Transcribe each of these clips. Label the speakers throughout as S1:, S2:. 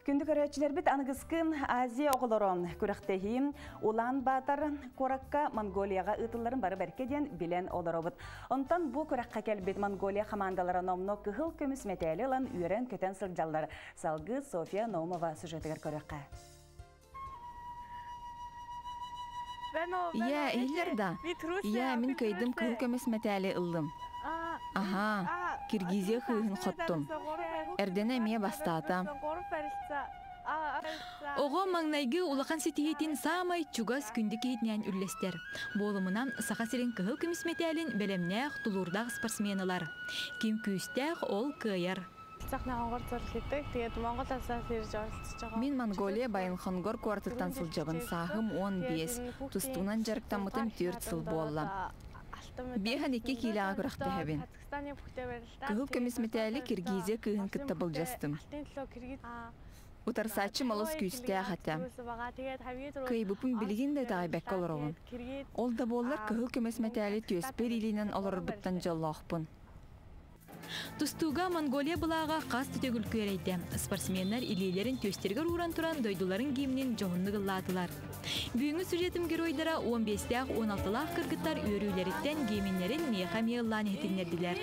S1: Күндү көрөөччүлэрбит аныгыскы Азия оҕолоро күрэхтэһии Улаан Баатар куоракка Монголияҕа ыытылларын бары бэркэ диэн билэн олоробут. Онтон бу күрэххэ кэлбит Монголия хамаандалара номнуо кыһыл көмүс мэтээли ылан үөрэн-көтөн сылдьаллар. Салгыы Софья Наумова сюжетыгар көрүөххэ.
S2: Ийээ, иһиллэр да? Ийээ, мин кыайдым кыһыл көмүс мэтээли ыллым. Аһаа, Киргизия кыыһын хоттум. Эрдэнэ эмиэ бастаата.
S3: Оҕо маҥнайгы улахан ситиһиитин саамай чугас күндү киһитинэн үллэстэр. Буолумунан Саха сирин кыһыл көмүс мэтээлин бэлэмнээх, тулуурдаах спортсмен ылар. Ким күүстээх, ол кыайар.
S2: Мин Монголия Баянхонгор куоратыттан сылдьабын, сааһым 15, тустуунан дьарыктаммытым 4 сыл буолла. 52 киилэҕэ күрэхтэһэбин. Кыһыл көмүс мэтээли Киргизия кыыһын кытта былдьастым. Утарсааччым олус күүстээх этэ. Кыайбыппын билигин да итэҕэйбэккэ олоробун. Ол да буоллар кыһыл көмүс мэтээли түөспэр илиинэн олорорбуттан дьоллоохпун.
S3: Тустууга Монголия былааҕа хас да төгүл күөрэйдэ. Спортсменнар илиилэрин түөстэригэр ууран туран дойдуларын гимнин дьоһуннук ыллаатылар. Бүгүҥҥү сюжетым геройдара 15-тээх 16-лаах кыргыттар үөрүүлэриттэн гимннэрин миэхэ эмиэ ыллаан иһитиннэрдилэр.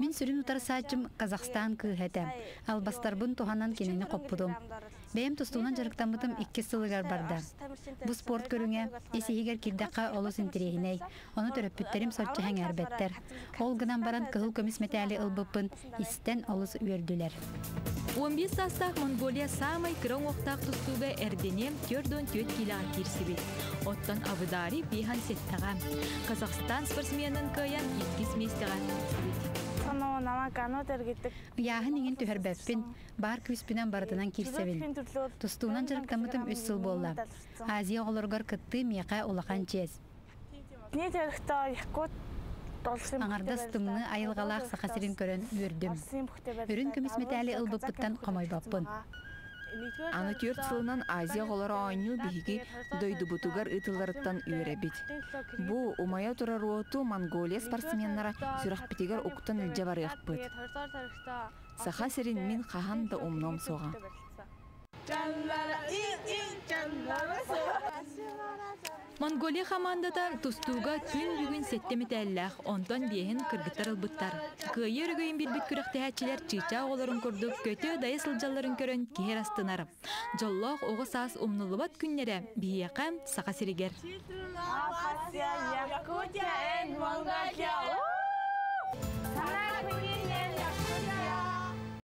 S4: Мин сүрүн утарсааччым Казахстан кыыһа этэ. Албастарбын туһанан кинини хоппутум. Бэйэм тустуунан дьарыктаммытым иккис сылыгар барда. Бу спорт көрүҥэ ис-иһигэр киирдэххэ олус интэриэһинэй. Ону төрөппүттэрим соччо сэҥээрбэттэр. Ол гынан баран кыһыл көмүс мэтээли ылбыппын истэн олус үөрдүлэр.
S3: 15 саастаах Монголия саамай кыра уҥуохтаах тустууга эрдэни 44 киилэҕэ киирсибит. Оттон Абудари биһан сэттэҕэ. Казахстан спортсменын кыайан иккис миэстэҕэ тиксибит.
S4: Ыйааһын иҥин түһэрбэппин, баар күүспүнэн барытынан киирсэбин. Тустуунан дьарыктаммытым үс сыл буолла. Азия оҕолоругар кыттыы миэхэ улахан чиэс. Аҥардас тымныы айылҕалаах Саха сирин көрөн үөрдүм. Үрүҥ көмүс мэтээли ылбыппыттан хомойбоппун.
S2: Аны 4 сылынан Азия оҕолоро оонньуу биһиги дойдубутугар ыытылларыттан үөрэбит. Бу умайа турар уоту Монголия спортсменнара сүрэхпитигэр уктан илдьэ барыахпыт. Саха сирин мин хаһан да умнуом суоҕа.
S3: Монголия хамаандата тустууга күн бүгүн сэттэ мэтээллээх, онтон биэһин кыргыттар ылбыттар. Кыайыы өрөгөйүн билбит күрэхтэһээччилэр чыычаах оҕолорун курдук көтө-дайа сылдьалларын көрөн киһи эрэ астынар. Дьоллоох оҕо саас умнуллубат күннэрэ биһиэхэ, Саха сиригэр.